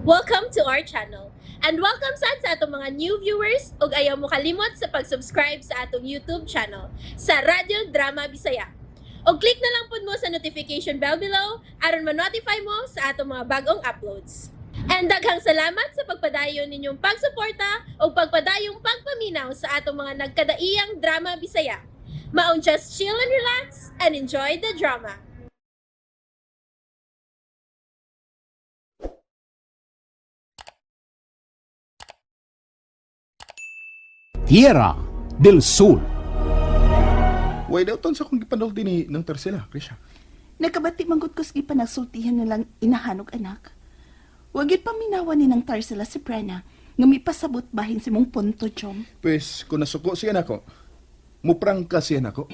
Welcome to our channel. And welcome sad sa atong mga new viewers ug ayaw mo kalimot sa pag-subscribe sa atong YouTube channel sa Radyo Drama Bisaya. Og click na lang pud mo sa notification bell below aron ma-notify mo sa atong mga bagong uploads. And daghang salamat sa pagpadayon ninyong pagsuporta ug pagpadayong pagpaminaw sa atong mga nagkadaiyang drama Bisaya. Maong just chill and relax and enjoy the drama. Tierra del Sur. Way daw ton sa akong gipanulti ni ng Tarsila, Krisha. Nakabati manggod ko sige panagsultihan na lang inahanog anak. Wag yun paminawan ni ng Tarsila si Prena nga mipasabot bahin si mong punto, Jom. Pwes, kung nasuko siya nako, muprangka siya nako.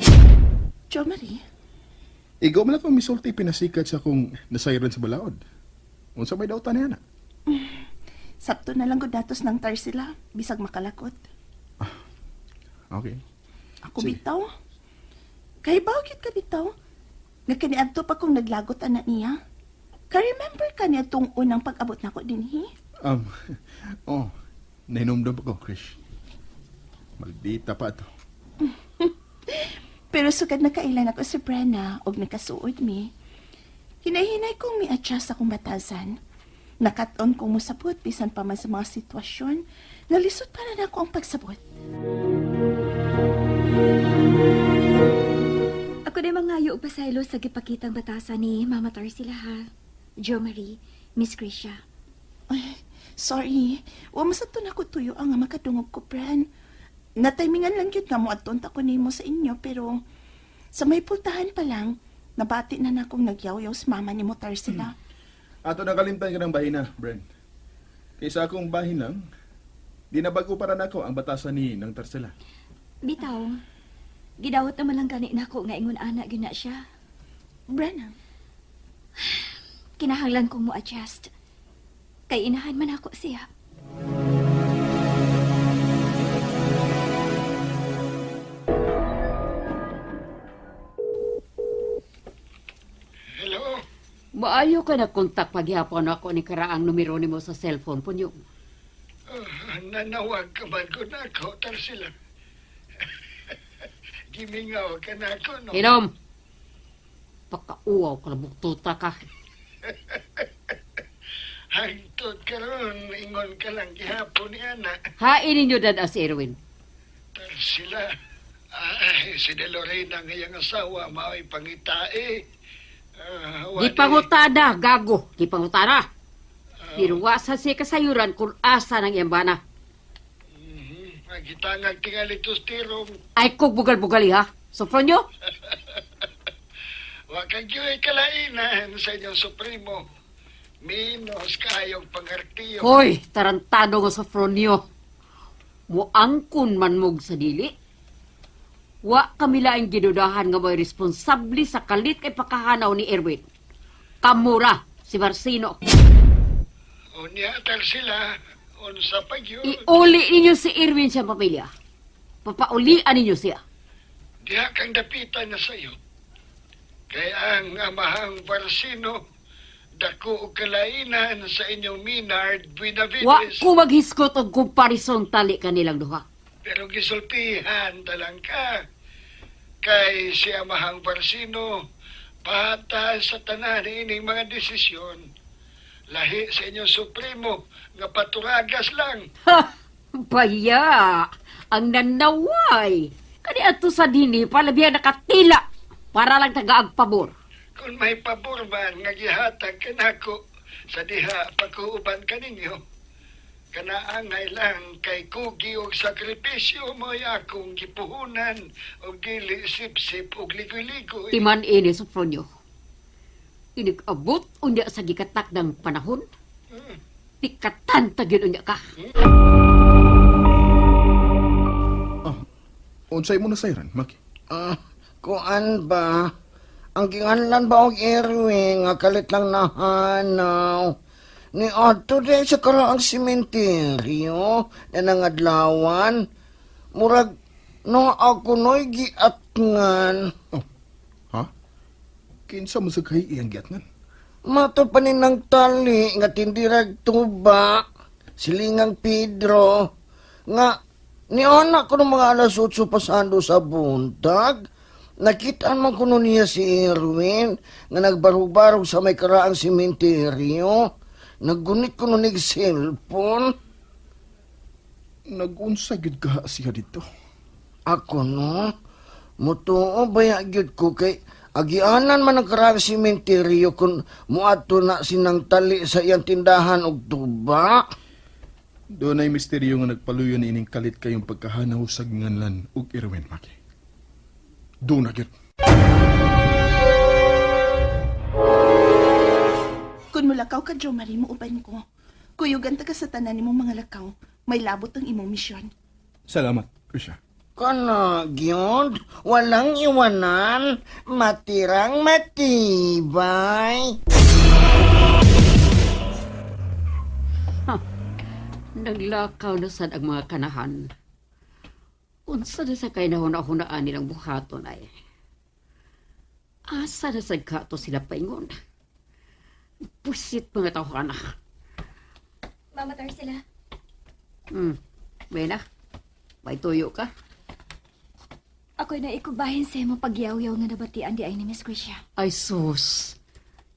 Jom Marie, Ikaw man akong misulti pinasikat sa akong nasayran sa balaod. Unsa may dautan niya na? sabto na lang gud datos ng Tarsila bisag makalakot. Okay. Ako Sige. bitaw. Kay bakit ka bitaw? Nga kaniadto pa kong naglagot anak niya. Ka-remember ka niya tong unang pag-abot nako dinhi? Oh, nainomdom pa ko, Krish. Maldita pa to. Pero sugad nakailan ako si Brenna og nakasuod mi. Hinay-hinay kong mi-adjust akong batasan. Nakat-on kong mosabot bisan pa man sa mga sitwasyon, nalisod para na ako ang pagsabot. Ako din mangayo og pasaylo sa gipakitang batasa ni Mama Tarsila ha. Jo Marie, Miss Krisha. Ay, sorry. Wa masabto na ko tuyo ang nga makadungog ko, Bren. Natimingan lang yun nga mo adton ta ko nimo sa inyo pero sa may pultahan pa lang, nabati na na akong nagyaw-yaw sa mama ni mo Tarsila. Ato nakalimtan ka ng bahina, Brent. Kaysa akong bahin lang, di na bago para nako ang batasan ni ng Tarsila. Bitaw, gidawat naman lang gani nako nga ingon ana gyud na siya. Brenna, Kinahanglan kong mo-adjust. Kay inahan man ako siya. Hello? Maayo ka na kontak paghihapon ako ni karaang numero nimo sa cellphone punyo. Nanawag ka man ko na ako, Tarsila. Gimingaw ka na ako, no? Hinom. Pakauaw ka na buktuta ka. Hangtod karon, ingon ka lang gihapon ni Ana. Hain ninyo dad si Erwin. Tarsila, ay, si De Lorena ang iyang asawa, mao'y pangitae. Ah, Di pangutada, gago. Di pangutada. Pero wa sa siya kasayuran kung asa ng iyang bana. Agitangag tingali tirong. Ay kog bugal-bugali ha. Sofronyo, Wa kang gyu'y kalainan sa inyong supremo. Minos kayong pangartiyo. Hoy, tarantado nga Sofronyo. Muangkon man mog sa dili. Wa kami laing gidudahan nga may responsable sa kalit kay pakahanaw ni Erwin. Kamura si Marcino. Unya, Tarsila, unsa pa gyud. Iuli ninyo si Erwin siyang pamilya. Papaulian ninyo siya. Diha kang dapitan na sayo. Kay ang amahang Barsino, dako og kalainan sa inyong Minard Wa Buenavides. ko maghiskot og komparison tali kanilang duha. Pero gisultihan talang ka. Kay si amahang Barsino, pata sa tanan ining mga desisyon. Lahi sa inyong supremo, nga paturagas lang. Ha! Baya! Ang nanaway! Kani ato sa dini, palabihan nakatila para lang tagaagpabor. Kung may pabor man nga gihatag kanako sa diha pagkuuban kaninyo, kanaangay lang kay kugi og sakripisyo mo'y akong gipuhunan og dili sipsip og ligoy-ligoy. Timan ini, Sofronyo. Inigabot unya sa gikatak ng panahon. Tikatan tagin unya ka. Oh, unsay mo nasayran, Maki? Ah, kuan ba? Ang ginganlan ba og Erwin nga kalit lang nahanaw? Ni adto din sa karaang sementeryo na nangadlawan. Murag no ako no'y giatngan. Oh, ha? Kinsa mo sa kay iyang giatngan? Mato pa ni ng tali nga tindirag tuba, silingang Pedro, nga niana ko ng mga 8:00 pasando sa buntag. Nakitaan man kuno niya si Erwin nga nagbarug-barug sa may karaang sementeryo. Naggunit kuno nig cellphone. Nagunsa gyud ka siya dito. Ako no, mutuo baya gyud ko kay agianan man ang karaang sementeryo kung muadto na sinang tali sa iyang tindahan og tuba. Doon ay misteryo nga nagpaluyo ni ining kalit kayong pagkahanaw sa nganlan ug Erwin Maki. Doon na gyud. Kung mulakaw ka, Jo Marie, muuban ko. Kuyugan ta ka sa tanan nimong mga lakaw. May labot ang imong misyon. Salamat, Krisha. Kana gyud, walang iwanan, matirang matibay. Naglakaw na sad ang mga kanahan. Unsa na sa kay nahuna-hunaan nilang buhaton ay. Asa na sad kato sila paingon. Pusit mga tawhana. Mama Tarsila. Buena. May tuyo ka. Ako'y naikubahin sa imong pagyaw-yaw nga nabatian di ay ni Miss Krisha. Ay sus.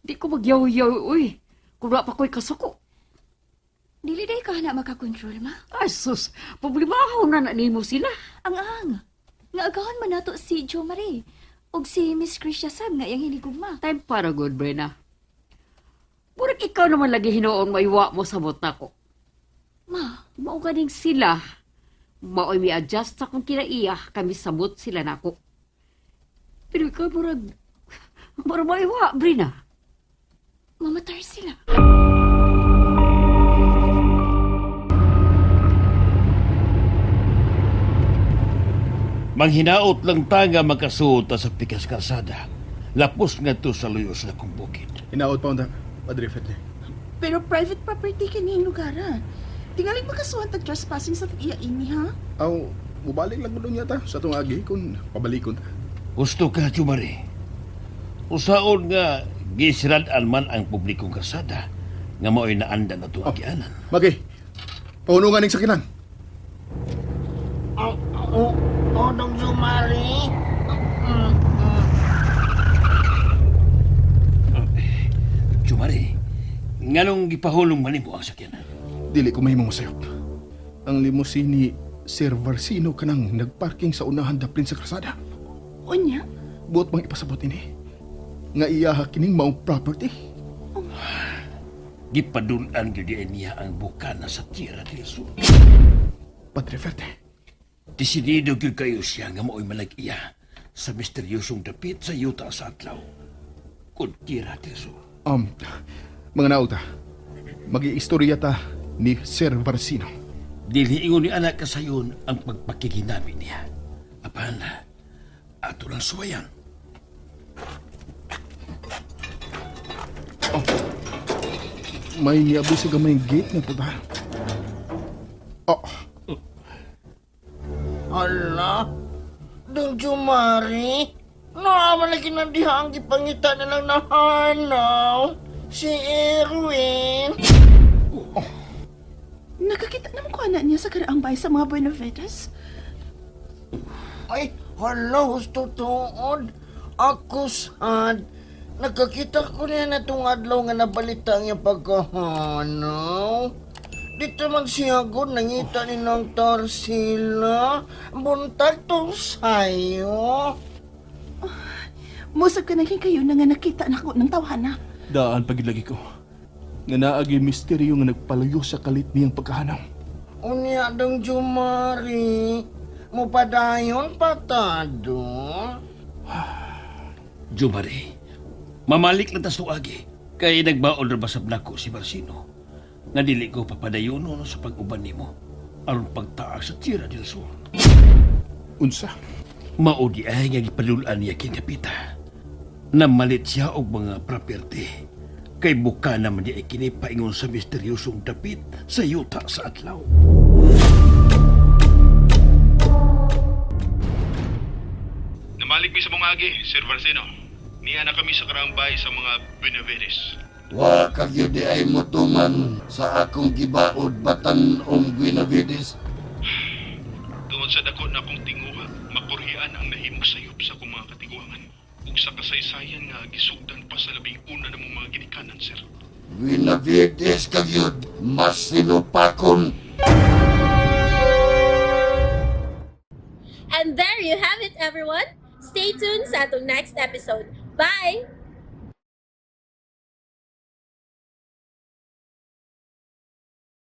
Di ko magyaw-yaw, uy. Kung wa pa ko'y kasuko. Dili day ka na makakontrol, ma. Ay sus, problema na na nimo sila. Ang ang. Nga agahon man nato si Jo Marie ug si Miss Krisha sab nga iyang hinigugma. Time para good, Brena. Murag ikaw naman lagi hinuon maiwa mo sa mot nako. Ma, Mao ganing sila. Mao'y mi-adjust sa kong kinaiya, kami samot sila nako. Pero ikaw murag maiwa, Brina. Mama Tarsila. Manghinaot lang ta nga makasuot ta sa pikas kalsada. Lapos nga to sa luyo sa akong bukid. Hinaot pa unta, Padre Fede. Pero private property kining lugar, ha? Tingaling makasuhan tag trespassing sa iya ini, ha? Aw, mubalik lang ko doon yata sa itong agi kung pabalikon ta. Gusto ka, Jumari. Usaon nga gisirad-an man ang publikong kalsada nga mao'y naanda na itong agianan. Maki, pahunungan ning sakinan. Oh, oh, oh, Dong Jumari. Jumari, nganong gipahulong man nimo ang sakyanan? Dili ko mahimong masayop. Ang limousine ni Sir Varsino kanang nagparking sa unahan daplin sa kalsada. Unya? Buot bang ipasabot ini? Nga iyaha kining maong property? Gipadul-an gyud diay niya ang bukana sa Tierra del Sur. Padre Ferte, Desidido gyud kayo siya nga mao'y malag-iya sa misteryosong dapit sa yuta sa adlaw. Kun Tierra del Sur. mga naulta, mag-iistorya ta ni Sir Varsino. Dili ingon ni anak kasayon ang pagpakiginami niya. Apan, ato lang suwayan. May niabli sa gamay gate na puta. Oh, Hala, Dong Jumari. Naaman lagi na diha ang gipangita nilang nahanaw. Si Erwin. Nakakita naman ko anak niya sa karaang bahay sa mga Buenaventuras. Ay, hala, husto tuod. Ako sad. Nakakita ko niya na itong adlaw nga nabalita ang iyang pagkahanaw. Dito man siya gud nangita ni nang Tarsila. Buntag tong sayo. Musab ka na kayo na nga nakita na ako ng tawhana. Daan pagilagi ko. Nga naagi misteryo nga nagpalayo sa kalit niyang pagkahanaw. Unya dong Jumari. Mupadayon patado. Jumari, mamalik lang tas tuagi. Kay nagbaon ra ba sa nako si Barsino. Nga dili ko papadayono sa pag-uban nimo aron pagtaak sa Tierra del Sur. Unsa? Mao di ay nga gipadul-an niya kinapita. Namalit siya og mga property. Kay buka naman di ay kini paingon sa misteryosong dapit sa yuta sa adlaw. Namalik mi sa mong agi, Sir Varsino. Niya na kami sa karambay sa mga Benavides. Wa ka gyud di ay motuman sa akong gibaod batan-ong Guinavides. Tungod sa dako na akong tinguha, makurhian ang nahimong sayop sa akong mga katiguangan ug sa kasaysayan nga gisugdan pa sa labing una namong mga ginikanan, sir. Guinavides ka gyud, masinupakon. And there you have it, everyone. Stay tuned sa atong next episode. Bye!